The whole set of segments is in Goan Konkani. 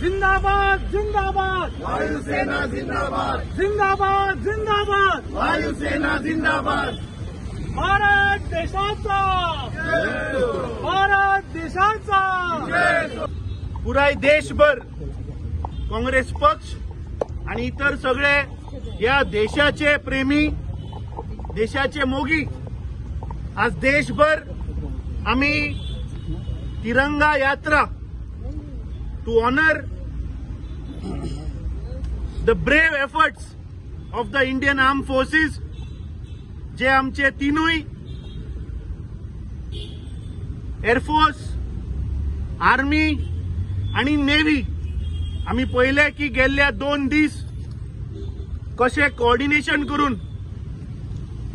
जिंदाबाद जिंदाबाद, वायुसेना जिंदाबाद, जिंदाबाद जिंदाबाद, वायुसेना जिंदाबाद। भारत देशाचा, भारत देशाचा। पुराय देशभर काँग्रेस पक्ष आणि इतर सगळे या देशाचे प्रेमी, देशाचे मोगी आज देशभर आम्ही तिरंगा यात्रा to honour the brave efforts of the Indian armed forces, जे आमचे तिनूय एअरफोर्स, आर्मी आणि नेव्ही, आम्ही पळयले की गेल्ल्या 2 दीस कशे कोऑर्डिनेशन करून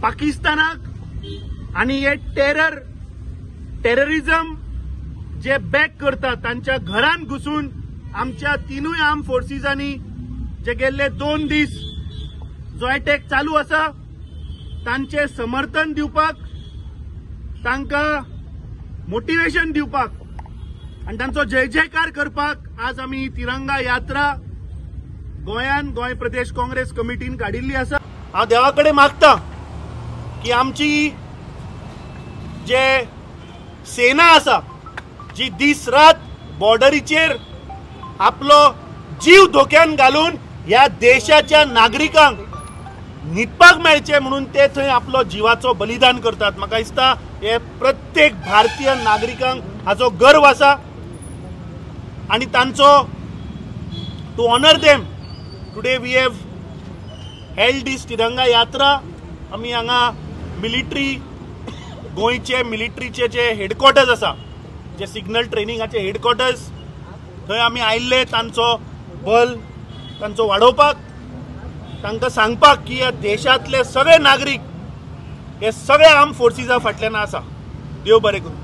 पाकिस्तानाक आणि हे टेररिझम जे बॅक करता तांच्या घरान घुसून आमच्या तिनूय आर्म फोर्सिसांनी जे गेल्ले 2 दीस जो अटॅक चालू आसा तांचे समर्थन दिवपाक, तांकां मोटिवेशन दिवपाक आनी तांचो जय जयकार करपाक आज आमी तिरंगा यात्रा गोंयान गोंय प्रदेश काँग्रेस कमिटीन काडिल्ली आसा। हांव देवा कडेन मागता की आमची जे सेना आसा जी दीस रात बॉर्डरीचेर आपलो जीव धोक्यान घालून ह्या देशाच्या नागरिकांक न्हिदपाक मेळचें म्हणून ते थंय आपलो जिवाचो बलिदान करतात। म्हाका दिसता हे प्रत्येक भारतीय नागरिकांक हाचो गर्व आसा आनी तांचो to honour them today we have held this Tiranga Yatra. आमी हांगा मिलिटरी, गोंयचे मिलिटरीचे जे हेडक्वॉर्टर्स आसा, जे सिग्नल ट्रेनिंगाचे हेडक्वॉर्टर्स, थंय आमी आयिल्ले तांचो बल तांचो वाडोवपाक, तांकां सांगपाक की ह्या देशांतले सगळे नागरीक हे सगळे आर्म फोर्सिसा फाटल्यान आसा। देव बरें करूं।